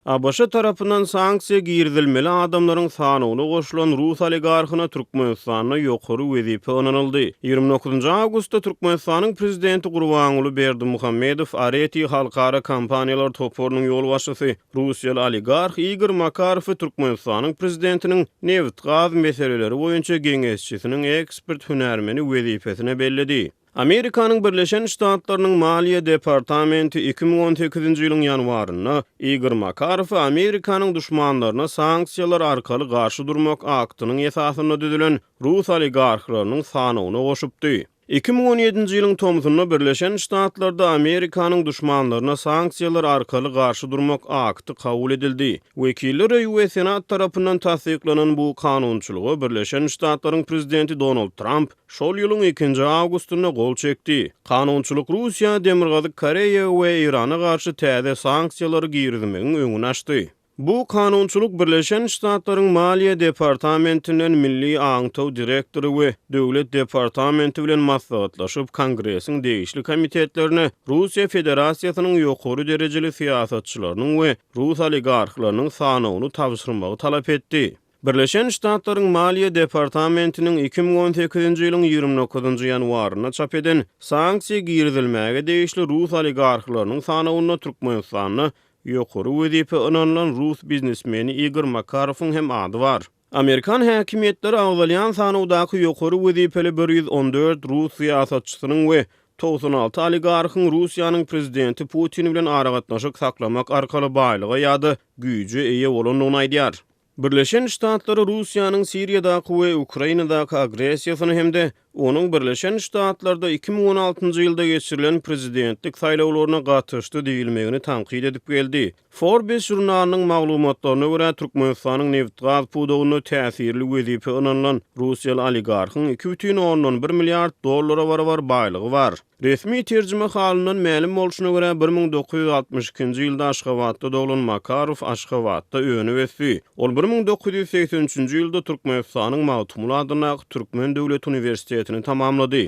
ABŞ tarapyndan sanksiýa girizilmeli adamlaryň sanawyna goşulan rus oligarhyna Türkmenistanda ýokary wezipe ynanyldy. 29 awgustda Türkmenistanyň Prezidenti Gurbanguly Berdimuhamedow Areti halkara kompaniýalar toparynyň ýolbaşçysy, russiýaly oligarh Igor Makarowy Türkmenistanyň Prezidentiniň nebit-gaz meseleleri boýunça geňeşçisiniň ekspert-hünärmeni wezipesine belledi. Amerikanyň Birleşen Ştatlarynyň Maliýe departamenti 2018-nji ýylyň ýanwarynda Igor Makarowy Amerikanyň duşmanlaryna sanksiýalar arkaly garşy durmak aktynyň esasynda düzülen rus oligarhlarynyň sanawyna goşupdy. 2017-nji ýylyň tomsunda Birleşen Ştatlarda Amerikanyň duşmanlaryna sanksiýalar arkaly garşy durmak akty kabul edildi. Wekiller öýi we Senat tarapyndan tassyklanan bu kanunçylyga Birleşen Ştatlaryň Prezidenti Donald Tramp Şol ýylyň ikinji awgustynda gol çekdi. Kanunçylyk Russiýa, Demirgazyk Koreýa we Eýrana garşy täze sanksiýalary girizmegiň öňüni açdy. Bu kanunçylyk Birleşen Ştatlaryň Maliýe departamentinden Milli aňtaw direktory we Döwlet departamenti bilen maslahatlaşyp, Kongresiň degişli komitetlerine Russiýa Federasiýasynyň ýokary derejeli syýasatçylarynyň we rus oligarhlarynyň sanawyny tabşyrmagy talap etdi. Birleşen Ştatlaryň Maliýe departamentiniň 2018-nji ýylyň 29-njy ýanwarynda çap eden sanksiýa girizilmäge degişli rus oligarhlarynyň sanawynda Türkmenistanda ýokary wezipä ynanylan rus biznesmeni Igor Makarowyň hem ady bar. Amerikan häkimiýetleri agzalýan sanawdaky ýokary wezipeli 114 rus syýasatçysynyň we 96 oligarhyň Russiýanyň prezidenti Putin bilen aragatnaşyk saklamak arkaly baýlyga ýa-da güýje eýe bolandygyny aýdýar. Birleşen Ştatlary Russiýanyň Siriýadaky we Ukrainadaky agressiýasyny hem-de onuň Birleşen Ştatlarda 2016-njy ýylda geçirilen prezidentlik saýlawlaryna gatyşdy diýilmegini tankyt edip geldi. Forbes žurnalynyň maglumatlaryna görä, Türkmenistanyň nebit-gaz pudagynda täsirli wezipä ynanylan russiýaly oligarhyň 2,1 milliard dollara barabar baýlygy bar. Resmi terjimehalyndan mälim bolşuna görä, 1962-nji ýylda Aşgabatda doglan Makarow Aşgabatda önüp-ösdi. Ol 1983-nji ýylda Türkmenistanyň Magtymguly adyndaky Türkmen döwlet uniwersitetini tamamlady.